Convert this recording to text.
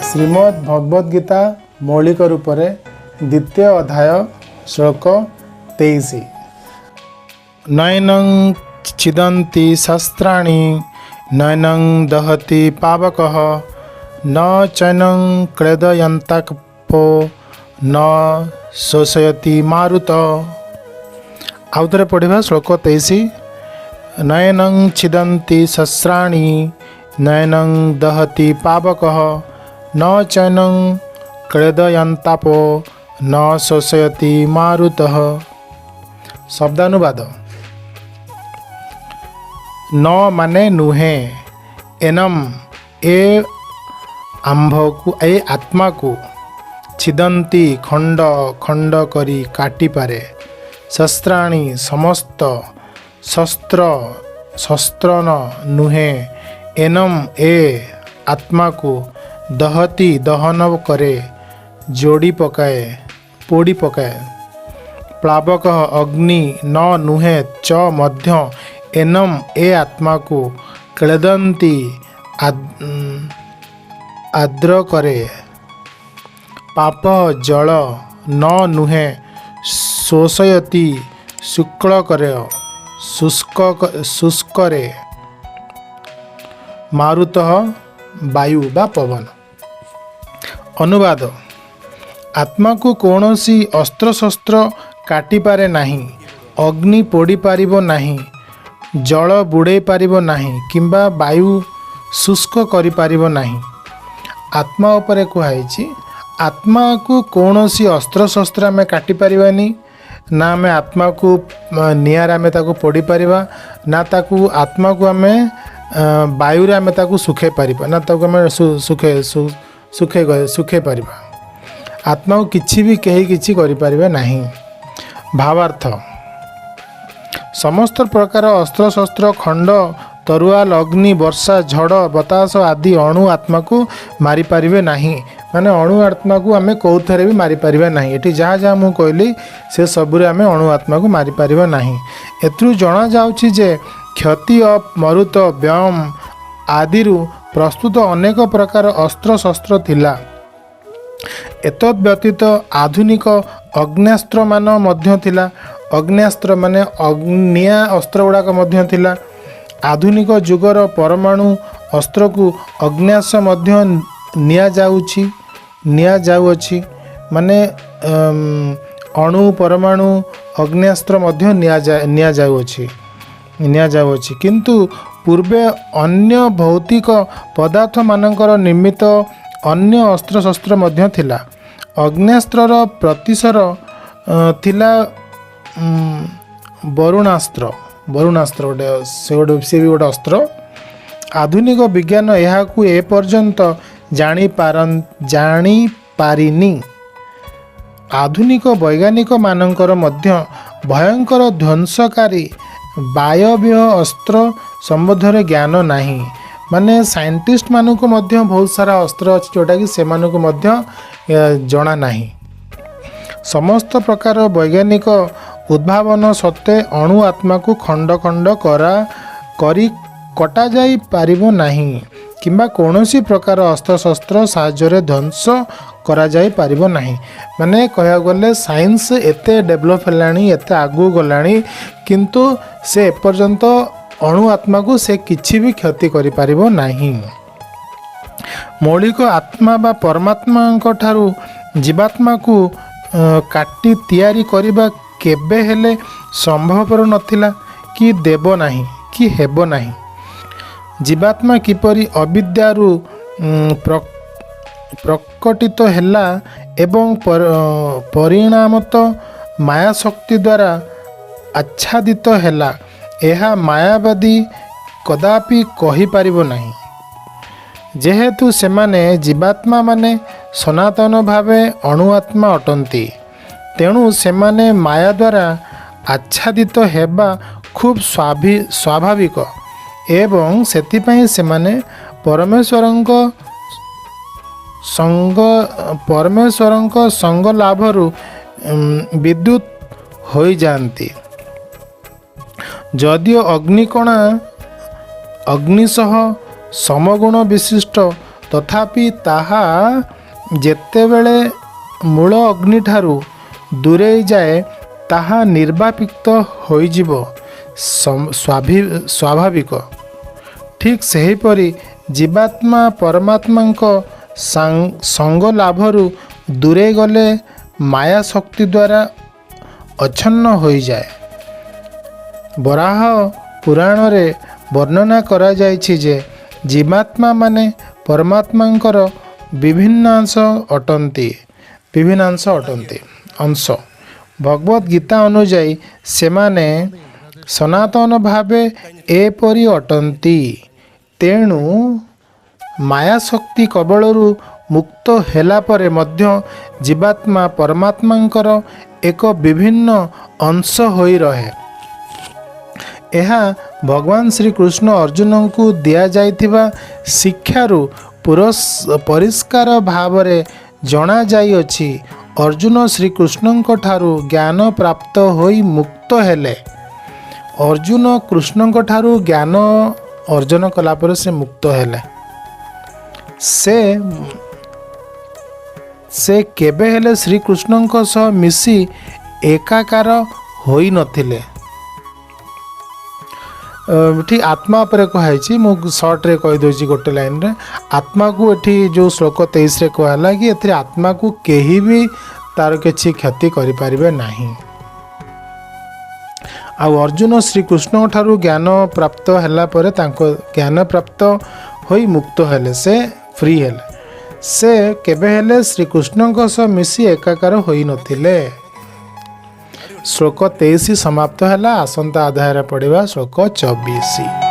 ଶ୍ରୀମଦ୍ ଭଗବଦ ଗୀତା ମୌଳିକ ରୂପରେ ଦ୍ୱିତୀୟ ଅଧ୍ୟାୟ, ଶ୍ଳୋକ 23। ନୈନଂ ଛିଦନ୍ତି ଶସ୍ତ୍ରାଣି, ନୈନଂ ଦହତି ପାବକଃ, ନ ଚୈନଂ କ୍ଲେଦୟନ୍ତାପୋ, ନ ଶୋଷୟତି ମାରୁତ। ଆଉ ଥରେ ପଢ଼ିବା ଶ୍ଳୋକ 23। ନୈନଂ ଛିଦନ୍ତି ଶସ୍ତ୍ରାଣି, ନୈନଂ ଦହତି ପାବକଃ, ନ ଚୈନଂ କ୍ଲେଦୟନ୍ତାପୋ, ନ ଶୋଷୟତି ମାରୁତଃ। ଶବ୍ଦାନୁବାଦ। ନ ମାନେ ନୁହେଁ, ଏନମ୍ ଏ ଆମ୍ଭକୁ, ଏ ଆତ୍ମାକୁ, ଛିଦନ୍ତି ଖଣ୍ଡ ଖଣ୍ଡ କରି କାଟିପାରେ, ଶସ୍ତ୍ରାଣି ସମସ୍ତ, ଶସ୍ତ୍ର ଶସ୍ତ୍ର, ନ ନୁହେଁ, ଏନମ୍ ଏ ଆତ୍ମାକୁ, ଦହତି ଦହନ କରେ, ଯୋଡ଼ି ପକାଏ, ପୋଡ଼ି ପକାଏ, ପ୍ଳାବକ ଅଗ୍ନି, ନ ନୁହେଁ, ଚ ମଧ୍ୟ, ଏନମ୍ ଏ ଆତ୍ମାକୁ, କ୍ଲେଦନ୍ତି ଆର୍ଦ୍ର କରେ, ପାପ ଜଳ, ନ ନୁହେଁ, ଶୋଷୟତି ଶୁକ୍ଳ କରେ, ଶୁଷ୍କରେ, ମାରୁତଃ ବାୟୁ ବା ପବନ। ଅନୁବାଦ। ଆତ୍ମାକୁ କୌଣସି ଅସ୍ତ୍ରଶସ୍ତ୍ର କାଟିପାରେ ନାହିଁ, ଅଗ୍ନି ପୋଡ଼ିପାରିବ ନାହିଁ, ଜଳ ବୁଡ଼େଇ ପାରିବ ନାହିଁ କିମ୍ବା ବାୟୁ ଶୁଷ୍କ କରିପାରିବ ନାହିଁ। ଆତ୍ମା ଉପରେ କୁହାଯାଇଛି, ଆତ୍ମାକୁ କୌଣସି ଅସ୍ତ୍ରଶସ୍ତ୍ର ଆମେ କାଟିପାରିବାନି ନା ଆମେ ଆତ୍ମାକୁ ନିଆଁରେ ଆମେ ତାକୁ ପୋଡ଼ି ପାରିବା ନା ତାକୁ ଆତ୍ମାକୁ ଆମେ ବାୟୁରେ ଆମେ ତାକୁ ଶୁଖାଇ ପାରିବା ନା ତାକୁ ଆମେ ଶୁଖାଇ ପାରିବା। ଆତ୍ମାକୁ କିଛି ବି କେହି କିଛି କରିପାରିବେ ନାହିଁ। ଭାବାର୍ଥ। ସମସ୍ତ ପ୍ରକାର ଅସ୍ତ୍ରଶସ୍ତ୍ର, ଖଣ୍ଡ, ତରୁଆଲ, ଅଗ୍ନି, ବର୍ଷା, ଝଡ଼, ବତାସ ଆଦି ଅଣୁ ଆତ୍ମାକୁ ମାରିପାରିବେ ନାହିଁ। ମାନେ ଅଣୁ ଆତ୍ମାକୁ ଆମେ କେଉଁଥିରେ ବି ମାରିପାରିବା ନାହିଁ। ଏଠି ଯାହା ଯାହା ମୁଁ କହିଲି, ସେ ସବୁରେ ଆମେ ଅଣୁ ଆତ୍ମାକୁ ମାରିପାରିବା ନାହିଁ। ଏଥିରୁ ଜଣାଯାଉଛି ଯେ କ୍ଷତି, ଅପ୍, ମରୁତ, ବ୍ୟୋମ ଆଦିରୁ ପ୍ରସ୍ତୁତ ଅନେକ ପ୍ରକାର ଅସ୍ତ୍ରଶସ୍ତ୍ର ଥିଲା। ଏତଦ୍ ବ୍ୟତୀତ ଆଧୁନିକ ଅଗ୍ନ୍ୟାସ୍ତ୍ରମାନ ମଧ୍ୟ ଥିଲା। ଅଗ୍ନ୍ୟାସ୍ତ୍ର ମାନେ ନିଆଁ ଅସ୍ତ୍ର ଗୁଡ଼ାକ ମଧ୍ୟ ଥିଲା। ଆଧୁନିକ ଯୁଗର ପରମାଣୁ ଅସ୍ତ୍ରକୁ ଅଗ୍ନ୍ୟାସ୍ତ୍ର ମଧ୍ୟ ନିଆଯାଉଅଛି। ମାନେ ଅଣୁ, ପରମାଣୁ ଅଗ୍ନ୍ୟାସ୍ତ୍ର ମଧ୍ୟ ନିଆଯାଉଅଛି। କିନ୍ତୁ ପୂର୍ବେ ଅନ୍ୟ ଭୌତିକ ପଦାର୍ଥମାନଙ୍କର ନିର୍ମିତ ଅନ୍ୟ ଅସ୍ତ୍ରଶସ୍ତ୍ର ମଧ୍ୟ ଥିଲା। ଅଗ୍ନ୍ୟାସ୍ତ୍ରର ପ୍ରତିସର ଥିଲା ବରୁଣାସ୍ତ୍ର। ବରୁଣାସ୍ତ୍ର ଗୋଟେ, ସେ ବି ଗୋଟେ ଅସ୍ତ୍ର। ଆଧୁନିକ ବିଜ୍ଞାନ ଏହାକୁ ଏପର୍ଯ୍ୟନ୍ତ ଜାଣିପାରିନି। ଆଧୁନିକ ବୈଜ୍ଞାନିକମାନଙ୍କର ମଧ୍ୟ ଭୟଙ୍କର ଧ୍ୱଂସକାରୀ ବାୟବୀୟ ଅସ୍ତ୍ର ସମ୍ବନ୍ଧରେ ଜ୍ଞାନ ନାହିଁ। ମାନେ ସାଇଣ୍ଟିଷ୍ଟମାନଙ୍କୁ ମଧ୍ୟ ବହୁତ ସାରା ଅସ୍ତ୍ର ଅଛି, ଯେଉଁଟାକି ସେମାନଙ୍କୁ ମଧ୍ୟ ଜଣା ନାହିଁ। ସମସ୍ତ ପ୍ରକାର ବୈଜ୍ଞାନିକ ଉଦ୍ଭାବନ ସତ୍ତ୍ୱେ ଅଣୁ ଆତ୍ମାକୁ ଖଣ୍ଡ ଖଣ୍ଡ କରି କଟାଯାଇ ପାରିବ ନାହିଁ କିମ୍ବା କୌଣସି ପ୍ରକାର ଅସ୍ତ୍ରଶସ୍ତ୍ର ସାହାଯ୍ୟରେ ଧ୍ୱଂସ କରାଯାଇ ପାରିବ ନାହିଁ। ମାନେ କହିବାକୁ ଗଲେ ସାଇନ୍ସ ଏତେ ଡେଭଲପ୍ ହେଲାଣି, ଏତେ ଆଗକୁ ଗଲାଣି, କିନ୍ତୁ ସେ ଏପର୍ଯ୍ୟନ୍ତ ଅଣୁ ଆତ୍ମାକୁ ସେ କିଛି ବି କ୍ଷତି କରିପାରିବ ନାହିଁ। ମୌଳିକ ଆତ୍ମା ବା ପରମାତ୍ମାଙ୍କ ଠାରୁ ଜୀବାତ୍ମାକୁ କାଟି ତିଆରି କରିବା କେବେ ହେଲେ ସମ୍ଭବପର ନଥିଲା କି ଦେବ ନାହିଁ କି ହେବ ନାହିଁ। ଜୀବାତ୍ମା କିପରି ଅବିଦ୍ୟାରୁ ପ୍ରକଟିତ ହେଲା ଏବଂ ପରିଣାମତ ମାୟାଶକ୍ତି ଦ୍ୱାରା ଆଚ୍ଛାଦିତ ହେଲା, ଏହା ମାୟାବାଦୀ କଦାପି କହିପାରିବ ନାହିଁ। ଯେହେତୁ ସେମାନେ ଜୀବାତ୍ମାମାନେ ସନାତନ ଭାବେ ଅଣୁ ଆତ୍ମା ଅଟନ୍ତି, ତେଣୁ ସେମାନେ ମାୟା ଦ୍ୱାରା ଆଚ୍ଛାଦିତ ହେବା ଖୁବ୍ ସ୍ୱାଭାବିକ ଏବଂ ସେଥିପାଇଁ ସେମାନେ ପରମେଶ୍ୱରଙ୍କ ସଙ୍ଗ ଲାଭରୁ ବିଦ୍ୟୁତ ହୋଇଯାଆନ୍ତି। ଯଦିଓ ଅଗ୍ନିକଣା ଅଗ୍ନି ସହ ସମଗୁଣ ବିଶିଷ୍ଟ ତଥାପି ତାହା ଯେତେବେଳେ ମୂଳ ଅଗ୍ନିଠାରୁ ଦୂରେଇ ଯାଏ, ତାହା ନିର୍ବାପିତ ହୋଇଯିବ ସ୍ୱାଭାବିକ। ଠିକ୍ ସେହିପରି ଜୀବାତ୍ମା ପରମାତ୍ମାଙ୍କ ସଙ୍ଗ ଲାଭରୁ ଦୂରେଇ ଗଲେ ମାୟା ଶକ୍ତି ଦ୍ୱାରା ଆଚ୍ଛନ୍ନ ହୋଇଯାଏ। ବରାହ ପୁରାଣରେ ବର୍ଣ୍ଣନା କରାଯାଇଛି ଯେ ଜୀବାତ୍ମାମାନେ ପରମାତ୍ମାଙ୍କର ବିଭିନ୍ନାଂଶ ଅଟନ୍ତି, ବିଭିନ୍ନାଂଶ ଅଟନ୍ତି, ଅଂଶ। ଭଗବତ ଗୀତା ଅନୁଯାୟୀ ସେମାନେ ସନାତନ ଭାବେ ଏପରି ଅଟନ୍ତି। ତେଣୁ ମାୟା ଶକ୍ତି କବଳରୁ ମୁକ୍ତ ହେଲା ପରେ ମଧ୍ୟ ଜୀବାତ୍ମା ପରମାତ୍ମାଙ୍କର ଏକ ବିଭିନ୍ନ ଅଂଶ ହୋଇ ରହେ। ଏହା ଭଗବାନ ଶ୍ରୀକୃଷ୍ଣ ଅର୍ଜୁନଙ୍କୁ ଦିଆଯାଇଥିବା ଶିକ୍ଷାରୁ ପରିଷ୍କାର ଭାବରେ ଜଣାଯାଇଅଛି। ଅର୍ଜୁନ ଶ୍ରୀକୃଷ୍ଣଙ୍କ ଠାରୁ ଜ୍ଞାନ ପ୍ରାପ୍ତ ହୋଇ ମୁକ୍ତ ହେଲେ। ଅର୍ଜୁନ କୃଷ୍ଣଙ୍କ ଠାରୁ ଜ୍ଞାନ ଅର୍ଜନ କଲା ପରେ ସେ ମୁକ୍ତ ହେଲେ। ସେ କେବେ ହେଲେ ଶ୍ରୀକୃଷ୍ଣଙ୍କ ସହ ମିଶି ଏକାକାର ହୋଇନଥିଲେ। ଏଠି ଆତ୍ମା ଉପରେ କୁହାଯାଇଛି। ମୁଁ ସର୍ଟରେ କହିଦେଉଛି ଗୋଟେ ଲାଇନରେ। ଆତ୍ମାକୁ ଏଠି ଯେଉଁ ଶ୍ଲୋକ 23ରେ କୁହାହେଲା କି ଏଥିରେ ଆତ୍ମାକୁ କେହି ବି ତାର କିଛି କ୍ଷତି କରିପାରିବେ ନାହିଁ। ଆଉ ଅର୍ଜୁନ ଶ୍ରୀକୃଷ୍ଣଙ୍କ ଠାରୁ ଜ୍ଞାନ ପ୍ରାପ୍ତ ହେଲା ପରେ ତାଙ୍କ ଜ୍ଞାନ ପ୍ରାପ୍ତ ହୋଇ ମୁକ୍ତ ହେଲେ, ସେ ଫ୍ରି ହେଲେ। ସେ କେବେ ହେଲେ ଶ୍ରୀକୃଷ୍ଣଙ୍କ ସହ ମିଶି ଏକାକାର ହୋଇନଥିଲେ। ଶ୍ଲୋକ 23 ସମାପ୍ତ ହେଲା। ଆସନ୍ତା ଅଧ୍ୟାୟରେ ପଢ଼ିବା ଶ୍ଲୋକ 24।